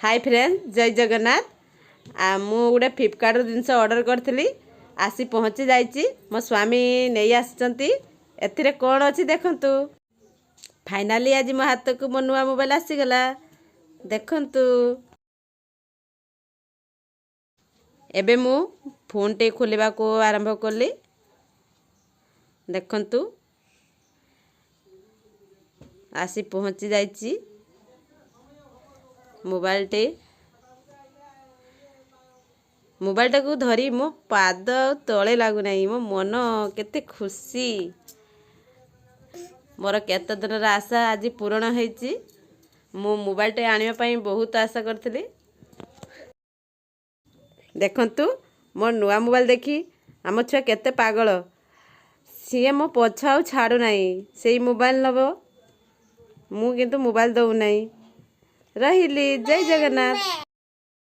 High friend, ଜୟ ଜଗନ୍ନାଥ। ମୁଁ ଗୋଟେ ଫ୍ଲିପକାର୍ଟରୁ ଜିନିଷ ଅର୍ଡ଼ର କରିଥିଲି, ଆସି ପହଞ୍ଚି ଯାଇଛି। ମୋ ସ୍ୱାମୀ ନେଇ ଆସିଛନ୍ତି। ଏଥିରେ କ'ଣ ଅଛି ଦେଖନ୍ତୁ। ଫାଇନାଲି ଆଜି ମୋ ହାତକୁ ମୋ ନୂଆ ମୋବାଇଲ ଆସିଗଲା, ଦେଖନ୍ତୁ। ଏବେ ମୁଁ ଫୋନ୍ଟି ଖୋଲିବାକୁ ଆରମ୍ଭ କଲି। ଦେଖନ୍ତୁ, ଆସି ପହଞ୍ଚି ଯାଇଛି ମୋବାଇଲଟି। ମୋବାଇଲଟାକୁ ଧରି ମୋ ପାଦ ଆଉ ତଳେ ଲାଗୁନାହିଁ। ମୋ ମନ କେତେ ଖୁସି। ମୋର କେତେ ଦିନର ଆଶା ଆଜି ପୂରଣ ହେଇଛି। ମୁଁ ମୋବାଇଲଟେ ଆଣିବା ପାଇଁ ବହୁତ ଆଶା କରିଥିଲି। ଦେଖନ୍ତୁ, ମୋ ନୂଆ ମୋବାଇଲ ଦେଖି ଆମ ଛୁଆ କେତେ ପାଗଳ। ସିଏ ମୋ ପଛ ଆଉ ଛାଡ଼ୁନାହିଁ, ସେଇ ମୋବାଇଲ ନେବ। ମୁଁ କିନ୍ତୁ ମୋବାଇଲ ଦେଉନାହିଁ। ରହିଲି, ଜୟ ଜଗନ୍ନାଥ।